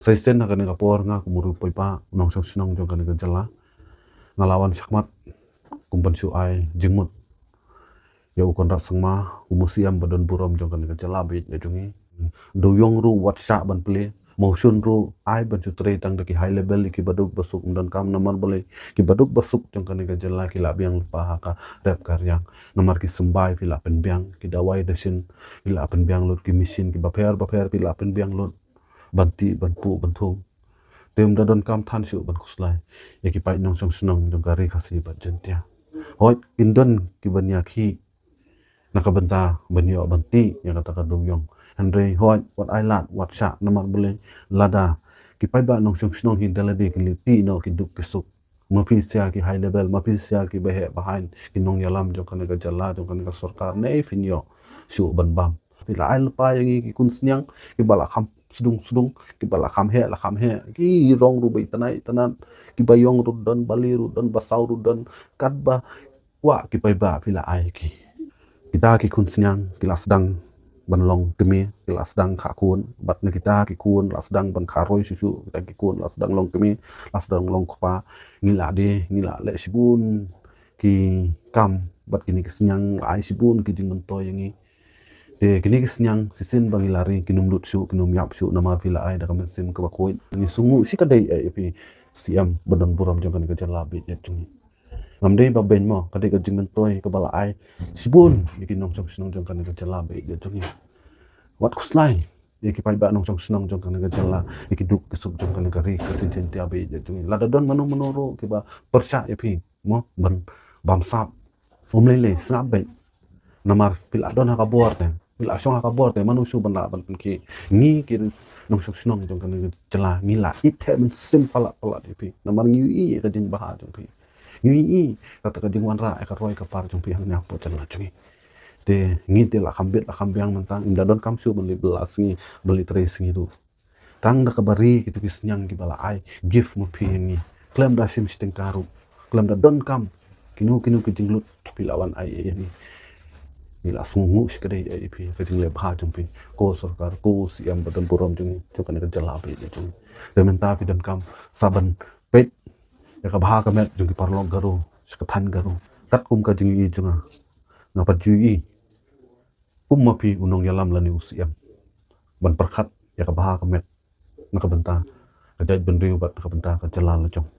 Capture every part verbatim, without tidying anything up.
Sa shisien ha kane ka por nga kum u riewpaidbah, u nongshong shnong jong kane ka jylla, nga la wan shakhmat kum ban shu ai jingmut ïa u Conrad Sangma, kum u C M ba don burom jong kane ka jylla ba ïeit jong ngi. Dewiong ruh wat shah ban plie, mawshun ruh ai ban shu trei tang da ki high level, ïa ki baduk basuk ym donkam, namar balei ki baduk basuk jong kane ka jylla ki la biang lypa ha ka rep ka riang. Namar ki symbai phi la pynbiang, ki dawai dashin phi la pynbiang lut, ki machine kiba pher bapher phi la pynbiang lut ban tih ban puh ban thung. Te ym da donkam than shuh ban khuslai ïa ki paid nongshong shnong jong ka Ri Khasi bad Jaintia. Hooid, kin don kiban ïakhih na ka bynta ban ïoh ban tih ïa kata ka dewiong. Hynrei hooid, wat ai lad, wat shah, namar balei, lada ki paidbah nongshong shnong hi da lade kin leit tih noh ki duk ki suk, ma phi sha ki high level, ma phi sha ki baheh bahain, ki nongïalam jong kane ka jylla, jong kane ka sorkar, ne phin ïoh shuh ban bam. Phi la ai lypa ïa ngi ki khun sniang kiba la kham sdung sdung, kiba la kham heh la kham heh, ki rong ruh ba itynnat itynnat, kiba ïong ruh don, ba lieh ruh don, ba saw ruh don, katba kwah ki paidbah phi la ai ki. Kita ki khun sniang ki la sdang ban long kmie, ki la sdang kha khun, bad na kita ki khun la sdang ban kha roi shuh shuh, kita ki khun la sdang long kmie, la sdang long kpa. Ngi la die, ngi la leh shibun ki kam, bad kine ki sniang la ai shibun ki jingmyntoi ïa ngi. Te kine ki sniang, shisien ba ngi la ri, kin ym lut shuh, kin ym ïap shuh, namar phi la ai da ka mynsiem kaba khuid. Ngi sngewnguh shikatdei ïa phi, C M ba don burom jong kane ka jylla ba ïeit jong ngi. Ngam dei ba beiñ mo, ka dei ka jingmyntoi kaba la ai shibun ïa ki nongshong shnong jong kane ka jylla ba ïeit jong ngi. Wat khuslai ïa ki paidbah nongshong shnong jong kane ka jylla, ïa ki duk ki suk jong kane ka Ri Khasi Jaintia ba ïeit jong ngi. Lada don mano mano ruh kiba pyrshah ïa phi mo ban bamsap, ym lei lei, sngap beit. Namar phi la don ha ka bor te, phi la shong ha ka bor te, mano shuh ban lah ban pynkhih. Ngi ki nongshong shnong jong kane ka jylla, ngi la ïeit theh mynsiem palat palat ïa phi. Namar ngi ïohi ïa ka jingbha jong phi, ngi ïohi kata ka jingwanrah ïa ka roi ka par jong phi hangne hapoh jylla jong ngi. Te ngi te la kham bit la kham biang mynta, ym da donkam shuh ban leit bylla sngi, ban leit trei sngi ruh. Tang da kaba ri kito ki sniang kiba la ai gift ma phi ïa ngi, khlem da shim shi tyngka ruh, khlem da donkam kino kino ki jinglut, phi la wan ai ïa ngi. Ngi la sngewnguh shikatdei ïa phi, ka jingleh bha jong phi, ko sorkar, ko C M ba don burom jong ngi, jong kane ka jylla ba ïeit jong ngi. Te mynta phi donkam sa ban peit ïa ka bha ka met jong ki paralok Garo sha ka thaiñ Garo. Katkum ka jingïohi jong nga, nga pat ju ïohi kum ma phi u nongïalam lane u C M ban pyrkhat ïa ka bha ka met na ka bynta ka jaitbynriew bad na ka bynta ka jylla la jong.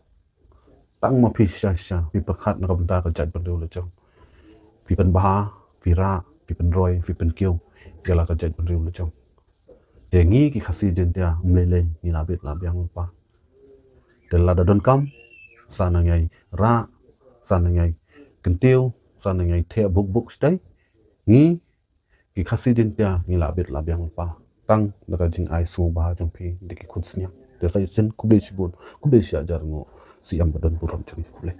Tang ma phi shisha shisha phi pyrkhat na ka bynta ka jaitbynriew la jong. Phi pynbha, phi rah, phi pynroi, phi pynkiew ïa la ka jaitbynriew la jong. Te ngi ki Khasi Jaintia, ym lei lei, ngi la bit la biang lypa. Te lada donkam, sa nang ïai rah, sa nang ïai kyntiew, sa nang ïai theh buk buk shatei, ngi ki Khasi Jaintia ngi la bit la biang lypa tang da ka jingai sngewbha jong phi da ki khun sniang. Te sa shisien khublei shibun, khublei shihajar nguh, C M ba don burom jong ngi, khublei.